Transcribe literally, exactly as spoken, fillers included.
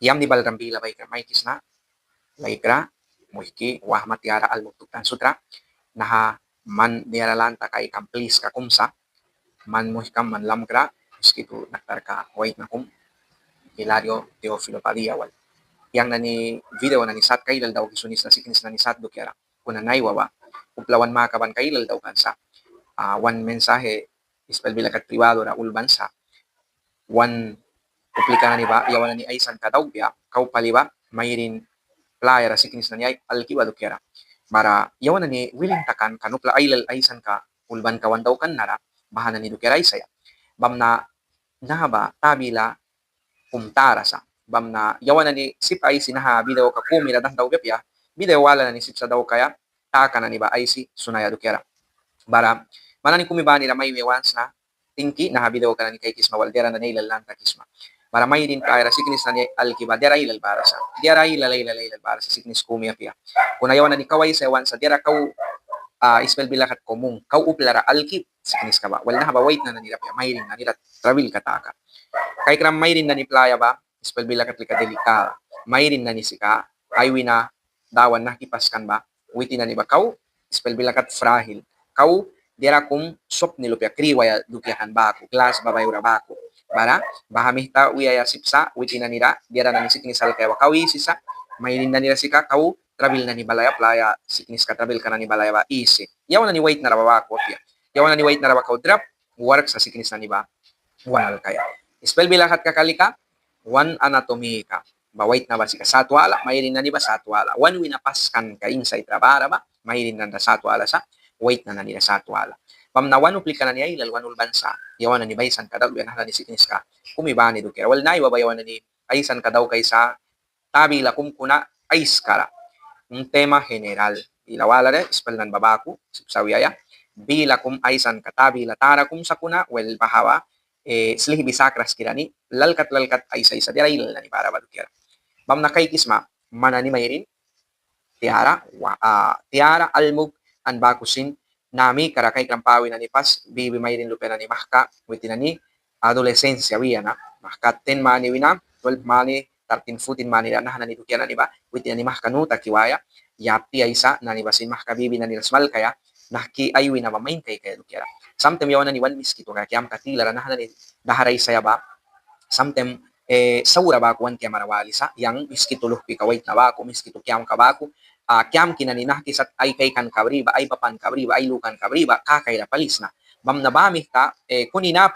Yamni balram bila baikra maikisna, laikra, muihki wahma, tiara almuk tuktan sutra. Naha man diara lan takaia kan pliska kum sa. Man muihkam, man lamkra, Miskitu daktarka waitna kum, Hilario Teófilo Padilla wal. Yang nani video nani satka ailal dauki sunisna siknis nani sat dukiara. Kuna naiwa ba upla wan makabanka ailal daukan sa. Wan mensaje ispail bila kat privado ra ulban sa. Wan uplika nani ba yawan nani aisanka daukbia kau pali ba mairin playa ra siknis nani alki ba dukiara. Bara yawan nani wilin takan kan upla ailal aisanka ulbanka wan daukan nara baha nani dukiara aisaia. Bamna naha ba ta bila kum tara sa. Bamna yawan nani sip aisi naha videoka kumi ra dan daukbia apia, video wala nani sip sa daukaia taka nani ba aisi sunaia dukiara. Bara man nani kumi bani ra mai wiaia want sna, tingki naha videoka nani kaikisma wal diara nani ailal lan takisma. Bara mairin playa ra siknis nani alki ba diara ailal bara sa. Diara ailal ailal ailal bara sa siknis kumi apia. Kuna yawan nani kau aisaia want sa diara kau ispail bila kat común, kau upla ra alki sikniska ba. Wel, naha ba waitna nani ra apia, mairin nani ra trabilka taka. Kaikram mairin nani playa ba ispail bila kat lika delicada. Mairin nani sika ai wina Dawan nahki paskan ba witin nani ba kau ispail bila kat frágil. Kau diara kum swapni lupia kriwaia dukia kan baku, glas ba baiwra baku. Bara baha mihta wiaia sip sa witin nani ra diara nani siknis alkaia ba kau isi sa. Mairin nani ra sika kau trabil nani balaia, playa sikniska trabilka nani balaia ba isi. Yawan nani waitna ra ba baku apia. Yawan nani waitna ra ba kau drap wark sa siknis nani ba wan alkaia. Ispail bila kat kaka lika wan anatomika ba waitna ba sika sat wala, mairin nani ba sat wala. Wan wina paskanka insait ra bara ba mairin nani ra sat wala sa, waitna nani ra sat wala. Bamna wan uplika nani ailal wan ulban sa yawan nani ba aisanka daukbia naha nani sikniska kumi bani dukiara. Wel, naiwa ba yawan nani aisanka daukaisa ta bila kum kuna aiskara. Un tema general. Bila walara ispail nani ba baku sip sa wiaia. Bila kum aisanka ta bila tara kum sakuna, wel, baha ba slihbi sakras kira ni lalkat lalkat aisaisa diara ailal nani bara ba dukiara. Bamna kaikisma man nani mairin tiara, tiara almuk an baku sin nami kara kaikram pawi nani pas bibi mairin lupia nani mahka witin nani adolescencia wia na, mahka ten mani wina twelve mani thirteen fourteen mani ra naha nani dukia nani ba witin nani mahka nu taki waia, yapti aisa nani ba sin mahka bibi nani ra smalkaia nahki ai wina ba main kaikaia dukiara. Samtaim yawan nani wan Miskitu ka kiamka tilara naha nani dahra aisaia ba samtaim saura baku wan kiamara walisa, yang Miskitu luhpika waitna baku, Miskitu kiamka baku, kiamki nani nahki sat ai kaikanka bri ba, ai bapanka bri ba, ai lukanka bri ba kakaira pali sna. Bamna ba mihta kuni na